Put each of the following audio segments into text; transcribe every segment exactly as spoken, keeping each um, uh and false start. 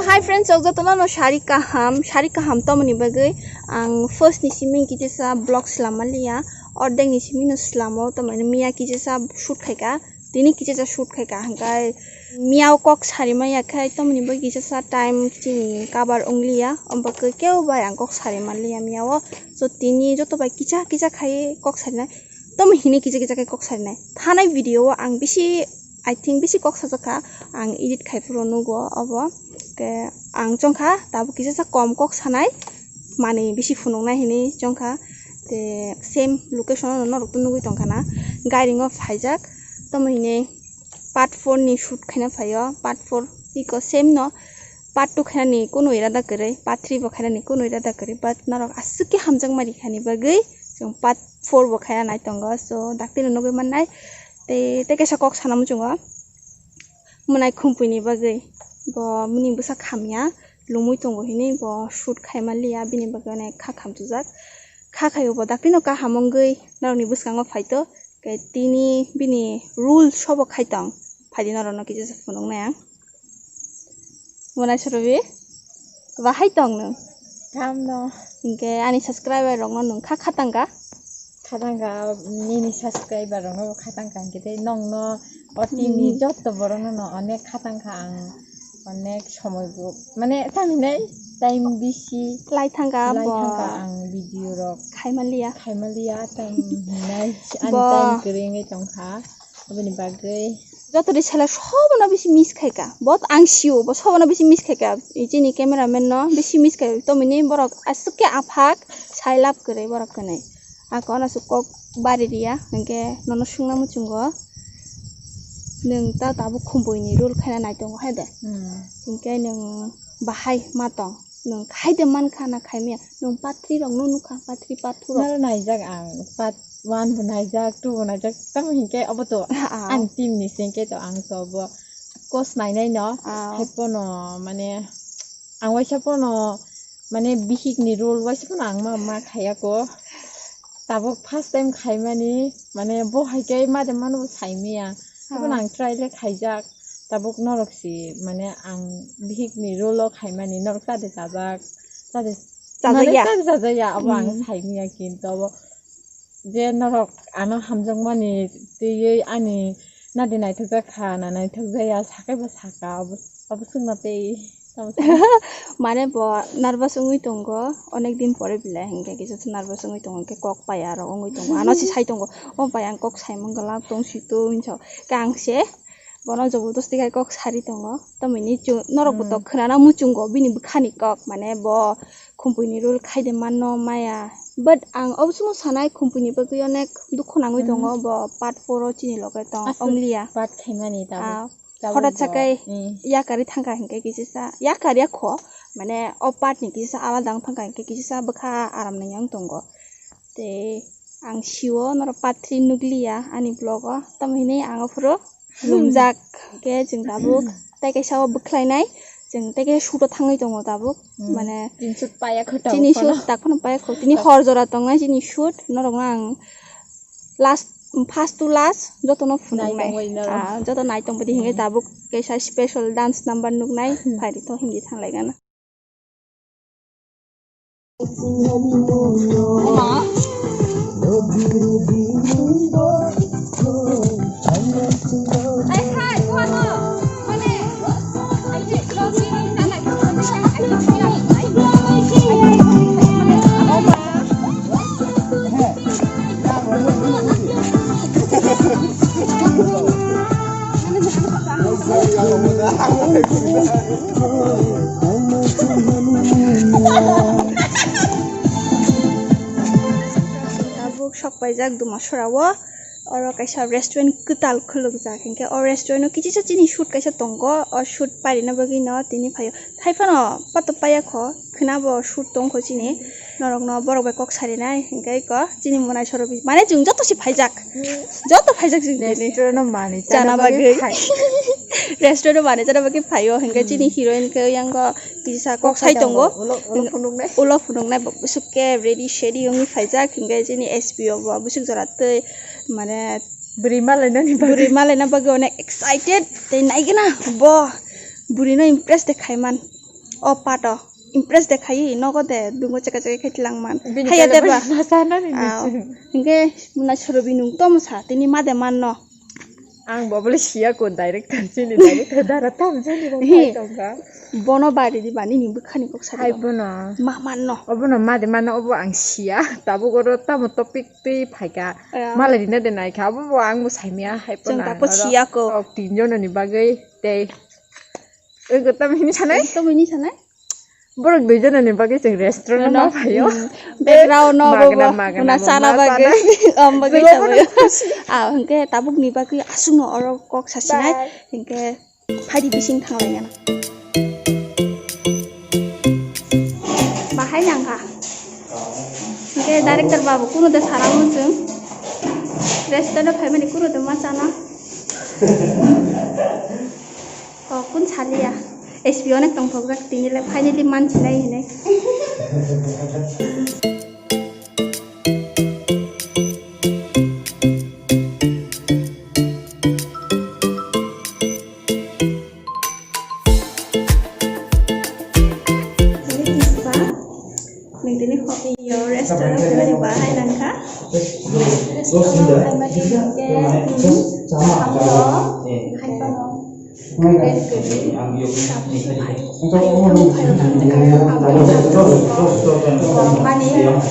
Hi friends, o jotono no sari kaham, sari kaham tomoni bagwi ang first ni simi kisa vlog slam liya, ordek ni simi no slamo, tomoni miya kisa shoot khaika, tini kisa shoot khaika, hingkai miya o kok sari maya khai, tomoni bagwi kisa time chini cover ongliya, omo bagwi keu bai ang kok sari manliya miya o, so tini joto bai kisa kisa khai kok sari nai, tomo hini kisa kisa khai kok sari nai, thanai video o ang bisi I think bisi kok sajak kha, ang edit khai phuru nugo obo. Ke ang chong kha, tabuk kisa sa kom kok sanai, manwi bisi phunuk nai hinwi chong kha. Te same location o norok to nugwi tong kha na, gairing o phaijak, tomo hinwi part four ni shoot khaina phaio, part four iko same no, part two khainani kunu irada kwrwi, part three bo khainani kunu irada kwrwi, but norok aswk khe hamjak mari khani bagwi chwng part four bo khaina nai tongo, so dakti no nugwi mannai. Tei, tei kaisa kok sana muchungo, mwnai khumpui ni bagwi bo bini bwsa khamya lumui tongo hinwi bo shoot khaima liya, bini bagwi onek kha khamchujak. Kha khaio bo dakti no kaham wngwi norokni bwskango phaito, khe tini bini rules sobo khai tong, phaidi norokno kisa phunuknai ang. Mwnai Surobi, bahai tong nwng? Kam no. Hinkhe ani subscriber rokno nwng kha khatang kha? Khatang kha, nini subscriber rokno bo khatang kha, hinkhe tei nokno o team ni Hmm. jotto borok no no onek khatang kha ang, onek somoi bo, mane, tamo hinai time bisi Lai thang kha lai bo. Thang kha ang video rok Khai manliya. Khai manliya, time hinai ani Bo. Time kwrwi wngwi tong kha, aboni bagwi. Joto ri sela sobono bisi miss khai kha. Bot ang sio, bo sobono bisi miss khai kha. I chini cameraman no bisi miss khai. Tomini borok aswk khe aphak sai lab kwrwi borok kwnwi. Ako ano aswk kok bari riya, hinkhe nono swngna muchungo. Nwng ta tabuk khumpui ni rule khaina nai tongo hai de. Hmm. Hinkhe nwng bahai ma tong. Nwng khai de man kha na khai maya. Nwng part three rok no nukha, part three, part two rok. Naro naijak ang, part one bo naijak, two bo naijak, tamo hinkhe obo to Ah, ah. Ang team ni sengkhe to ang to obo course nainai no, Ah. Hai pono mane ang waisa pono mane bihik ni role waisa pono ang ma, ma khaiya ko. Tabuk first time khaimani, mane bo hai khe ma de mano bo sai maya. Hai pono Ah. Ang try le khaijak. Tabuk norok si mane ang bihik ni role o khaimani norok ta de chajak. Ta de Chajak mane ya? Ta de chajak ya, abo ang Hmm. Sai maya kintu abo je norok ano hamjakmani twiwi ani nadi naithokjak kha na naithokjak ya, sakai bo saka, abo, abo swngna tei tamo sa. Mane bo nervous wngwi tongo, onek din pore belai hinkhe kisa nervous wngwi tongo, hinkhe kok paya rok wngwi tongo, ano se sai tongo, o bai ang kok saimung glak tong si to hinso, khe ang se bono jobodosti khai kok sari tongo, tamoni chwng norok bo Hmm. To khwnana muchungo bini bwkhani kok, mane bo khumpui ni role khai de mano maya. But ang obo chwngno sanai khumpui ni bagwi onek dukhu nangwi Hmm. Tongo bo part four o chini loge tong Aswk ongliya. Part khaimani tabuk. Ah, tabuk hotat bo. Sakai Hmm. Yakarwi thangkha hinkhe kisisa, yakarya kho, mane o part ni kisisa alada wng thangkha hinkhe kisisa bwkha aram nangya wng tongo. Tei ang sio norok part three nukliya ani vlog o, tamo hinwi ang aphuru lumjak. Khe chwng tabuk tei kaisa o bwkhlainai, chwng tei kaisa shoot o thangwi tongo tabuk. Hmm. Mane chini shoot paya kho tabuk chini phano. Shoot tak phano paya kho. Tini hor jora tongnai chini shoot, norokno ang last, first to last jotono phunuknai. Nai tongbai norok. Ah, joto nai tongbai di hinkhe Hmm. Tabuk kaisa special dance number nuknai, Hmm. Phaidi to hindi thanglaigana. Tabuk sok paijak Dumasora o, oro kaisa restaurant kwtal khulukjak, hinkhe o restaurant o kichisa chini shoot kaisa tongo, o shoot parina bagwi no tini phaio. Hai phano pato paya kho, khwna bo shoot tong kho chini, norok no borok bai kok sarinai, hinkhe eko chini mwnai sorobi, mane chwng joto se phaijak, joto phaijak chwng tini. Restaurant o manwi chana bagwi. Restaurant o manwi chana bagwi phaio, hinkhe chini heroine khe yang go kisa kok sai tongo. Ulo, ulo phunuknai. Ulo phunuknai bo bwswk khe ready shady wngwi phaijak, hinkhe chini S P O bo bwswk jora twi mane bwrwi malainani bagwi. Bwrwi malaina bagwi onek excited tei naigwna bo bwrwi no impress de khaiman. O pato impress de khai nogo de dungo cheka cheka khai tilang man. Bini Haya kaya de ba. Bini masa nani Ah, nisi. Hingke muna sorobi nung tomo sa tini ma de man no. Ang bo bole siya ko director chini director dara tam jani rok Hi. Khai tongka. Bono bari di bani ni bwkhani kok sari Hai rok. Bono. Ma man no. Obono ma de man no obo ang siya. Tabuk oro tamo topic twi phaika. Ya. Malai rina de naikha abo bo ang bo saimya hai Chwng pono dapo ang oro siya ko. Ok tin jono ni bagwi tei. Ego tamo hini sanai? Tamo hini sanai? Borok dui jona ni bagwi chwng restaurant no ma phaio. Background no magna, bo magna, muna sana bagwi. Am bagwi sabayo. Ah, hingke tabuk ni bagwi aswk no oro kok sasinai. Hingke phaidi bising thanglaina. Bahai nangkha. Hingke director babu kuno de sarang chwng. Restaurant phaimani kuno de ma chana. Oh, kun saliya. S P onek tongthokjak, tini le finally mansinai hinai. Ini kispa. Nung tini hobby yo restaurant ni bahai nangkha. Restaurant ni bahai ma tini ke, hmm, samlo, hai pano. Mani,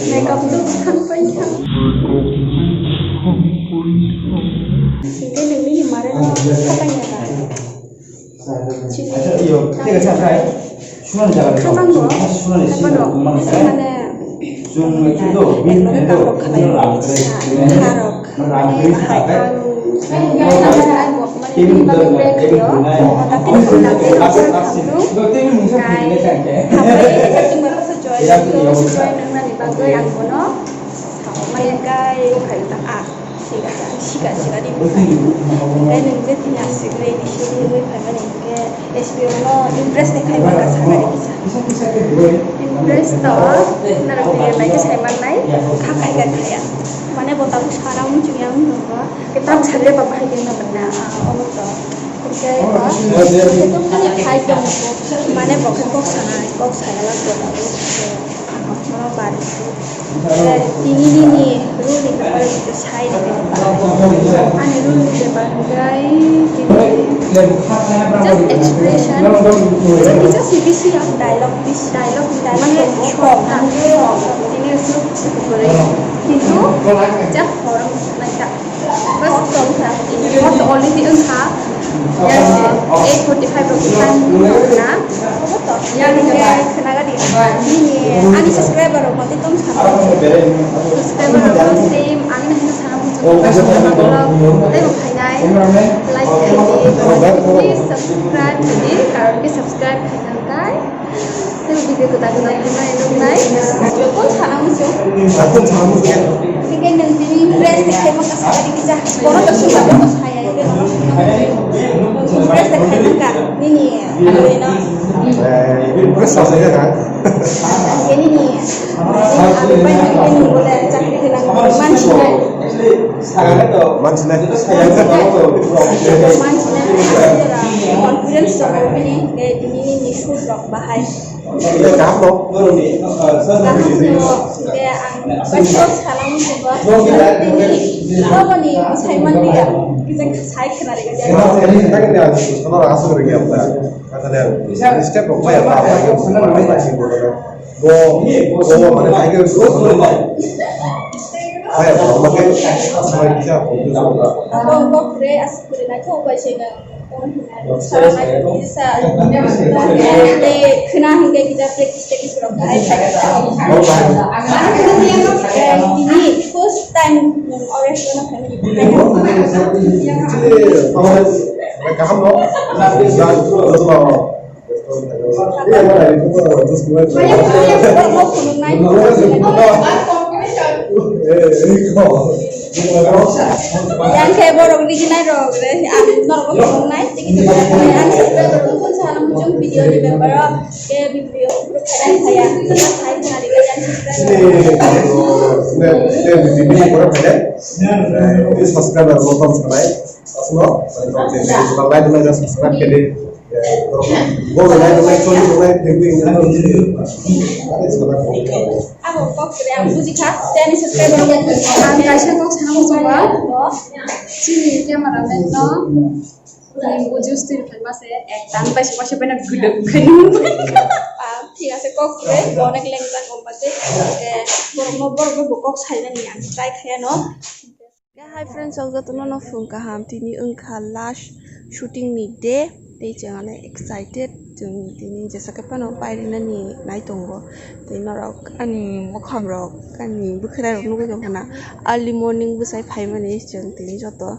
makeup tu thang pai thang. Singke nungni himare no khapai ya ba. Chini khamang bo, khamang bo, mane, ekdom kaprok khalai, kharok. Mane, hai ang, ang, ang, ang, mane, bini bagwi break rio. Tapi, kai, hambai, join, join, nang nani bagwi ang bono, mane, kai, ah, siga, siga, siga, di, kai, nung je tini asik, ready, sini, wi, phaimani, hingke, S P O no impress de khai mangka sakani kisa. Impress to, narok tini naikhe sai mannai, kha khai kha khaya. Mane bo tabuk sana wng chwng yang nungkha. Kitab sakhe ba bahai khe nang na, ah, omo to. Hingke ba, hingke to khai tong, mane bo khe kok sana, kok saya la to tabuk. Tini nini rule ni bepar sai rok ni bepar. Ani rule ni bepar hingkai tini just expression. Just kisa C B C ang dialogue, this dialogue, dialogue mane short na. Tini suk suk kore. Kintu just horong naika. Bas tong kha. Hot already wng kha. Eight forty five rok time na. Yang ni khna ga di. Nini ani subscriber rok mati tong kha. Subscriber rok same ani na hino sana muchung. Tei bo phainai. Like khaidi. Please subscribe khaidi. Karon ki subscribe khainai. Tei video kwtal kwtal nai nuknai. Kun sana muchung? Kun sana muchung? Hingke nung tini impress de khaima kasa kadi kisa. Bono to sungka bono saya ke. Impress de khaima ka. Nini. Ano ino. Impress sa saya ka. Hingke nini. Abi pai hingke nung bole chakri gwnang mansinai. Mansinai. Mansinai. Confidence sa bini. Hingke tini ni shoot rok bahai. Kaham no? Kaham no. Hingke ang baisok salang sungkha. Tini, tini, tini, tini, sai man liya. Kijang sai khna ri ga. Sono asuk ri ga. Step rok bai apa? Bo, bo, mane, bai ke. Bai apa? Mane, asuk ri ga. Bo, bo, pre, asuk ri ga. Thok bai se na. Khna hingke kita practice, practice rok khai khai. Ini first time nung ore kono family. Kaham no? Yang khe borok riginai rok re, ang norok bo phunuknai, tei kisa borok phunuknai, ang subscriber rok phunuksa, ang jong video ni member rok, khe video upload khaina thaya, khe sai khna ri khe yang subscriber rok. Subscriber rok phunuknai, asno, like, like, subscribe khe di. Abo kok kwrwi ang buji kha, tei ani subscriber rok ang kaisa kok sana muchungo. Chini camera man no, ni buji ustiri phaima se ekdam kaisa kaisa bena guduk khe nung. Ah, thik ase, kok kwrwi, bo onek lengjak, omo se, eh, borok no, borok no bo kok sainani ang try khaiya no. Hi friends, ang jotono no phung kaham, tini wngkha last shooting ni day, tei chwng ano excited, chwng tini jesa khe phano pairinani nai tongo, tei norok ani mokham rok, ani bwkhwrai rok nugwi tongkha na, early morning bwsai phaimani chwng tini joto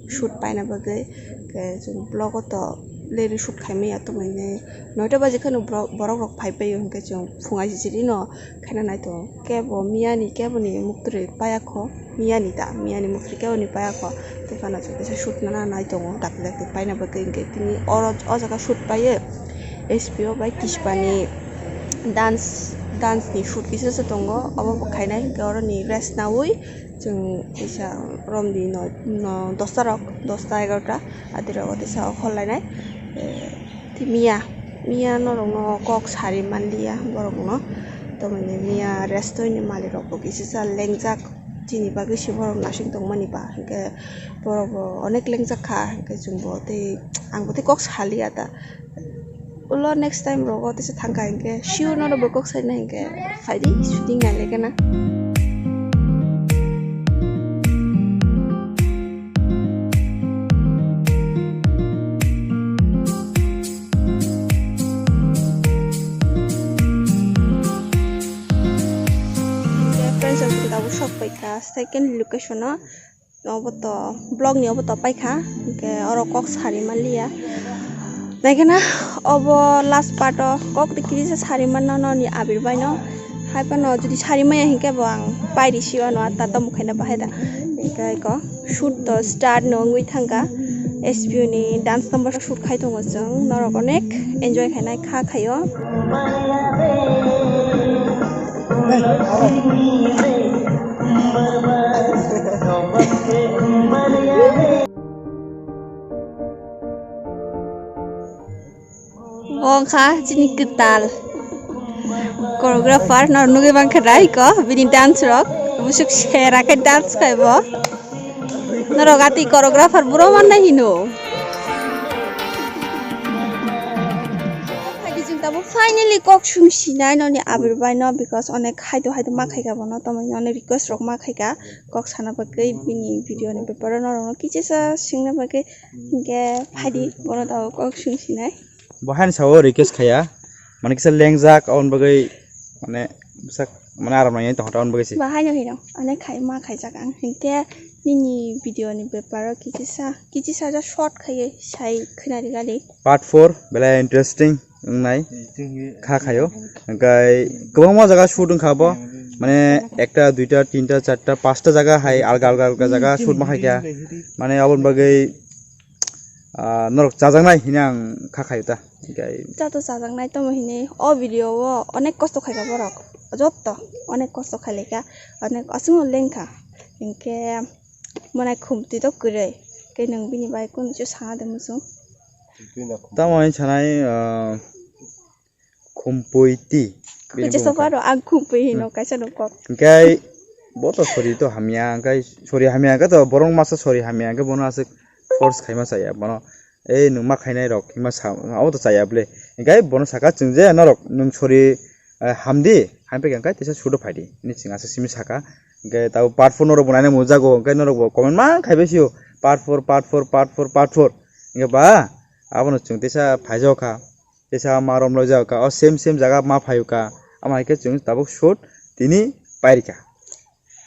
shoot paina bagwi, khe chwng vlog o to late shoot khaimaya, tongmani noita baji kheno borok, borok rok phai paio, hinkhe chwng phung aisisiri no khaina nai tongo. Kebo miyani, keboni muktwrwi payakho, miyani da, miyani muktwrwi keboni payakho. Tei phano chwng kisa shoot nana nai tongo, dakti dakti paina bagwi hinkhe tini oro, o jaga shoot paiwi S P O bai Kishpani dance, dance ni shoot kisa se tongo, obo bo khainai hinkhe oroni rest naui chwng kisa romdi no, no dosta rok, dosta egarota adi rogo tisa o khol lainai. Eh, Tei miya, miya norokno kok sari manliya borokno. Tamoni miya restaurant ni malik rok bo kisisa lengjak, chini bagwi se borok nasing tongmani ba, hinkhe borok bo onek lengjak kha, hinkhe chwng bo tei, ang bo tei kok saliya ta. Ulo next time rogo teisa thangkha hinkhe sure norok bo kok saina hinkhe phaidi shooting nai lekhe na. Friends, ang tabuk sok paikha second location o. Obo to vlog ni obo to paikha, hinkhe oro kok sari manliya. Naikhe na obo last part o kok tei kisa sari manna noni abir bai no. Hai phano jodi sari maya hinkhe bo ang pairi siya no, ata tamo khaina bahai da. Hinkhe ko shoot to start no wngwi thangkha. S P O ni dance number shoot khai tongo chwng. Norok onek enjoy khainai kha khaio. Bo wngkha chini kwtal choreographer, no nugwi mankha dai ko bini dance rok, musuk sera khe dance khai bo. Norok ati choreographer buro manna hino. Phaidi chwng tabuk finally kok sung sinai noni abir bai no, because onek haido haido ma khaika bono, tamoni onek request rok ma khaika kok sana bagwi bini video ni beparo norokno kichisa singna bagwi, hinkhe phaidi bono tabuk kok sung sinai. Bo haino sao request khaya, mane kisa lengjak, aboni bagwi mane bwsak mane aram nangya tongkha, aboni bagwi se. Bo haino hino, onek khai ma khaijak ang, hinkhe nini video ni beparo kichisa, kichisa ja short khaiwi sai khwnari gali. Part four belai interesting wngnai kha khaio, hinkhe kwbangma jaga shoot wngkha bo, mane ekta, duita, tinta, charta, pasta jaga hai alga alga alga jaga shoot ma khaikha, mane aboni bagwi ah, norok chajaknai hwnwi ang kha khaio ta. Hinkhe chato chajaknai tamo hwnwi o video o onek kosto khaikha borok. Jotto onek kosto khailaikha, onek aswkno lengkha. Hinkhe monai khumtwi to kwrwi. Khe nwng bini bai kunu se sana de muchung. Tamo hwnwi sanai, ah, Khumpui twi. Bini bumung kha. Ang khumpui hino kaisa nung kok. Hinkhe bo to sori to hamya, hinkhe sori hamya hinkhe to borok masa sori hamya hinkhe bono aswk force khaima chaya bono. Ei nwng ma khainai rok hima sa, abo to chaya bwle. Hinkhe bono saka chwng je norok nwng sori, eh, hamdi, hampai khe hinkhe teisa sudo phaidi. Hini chwng aswk simi saka. Hinkhe tabuk part four norok bo naina mujago, hinkhe norok bo comment ma khaibai sio. Part four, part four, part four, part four. Hinkhe ba, abono chwng teisa phaijago kha. Teisa ma romloi jaga ka, o same same jaga ma phaio ka, ama hai khe chwng tabuk shoot tini pairikha.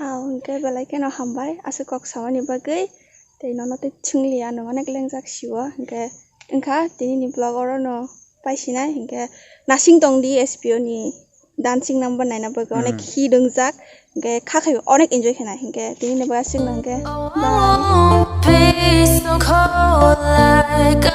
Ah, hwnkhe belai kheno hambai aswk kok samani bagwi, tei nono tei chwngliya, nwng onek lengjak sio, hwnkhe wngkha tini ni vlog orono paisinai, hwnkhe nasing tongdi S P O ni dancing number naina bagwi onek Hmm. hit wngjak, hwnkhe kha khai onek enjoy khainai, hwnkhe tini ni bagwi aswk no hwnkhe bye.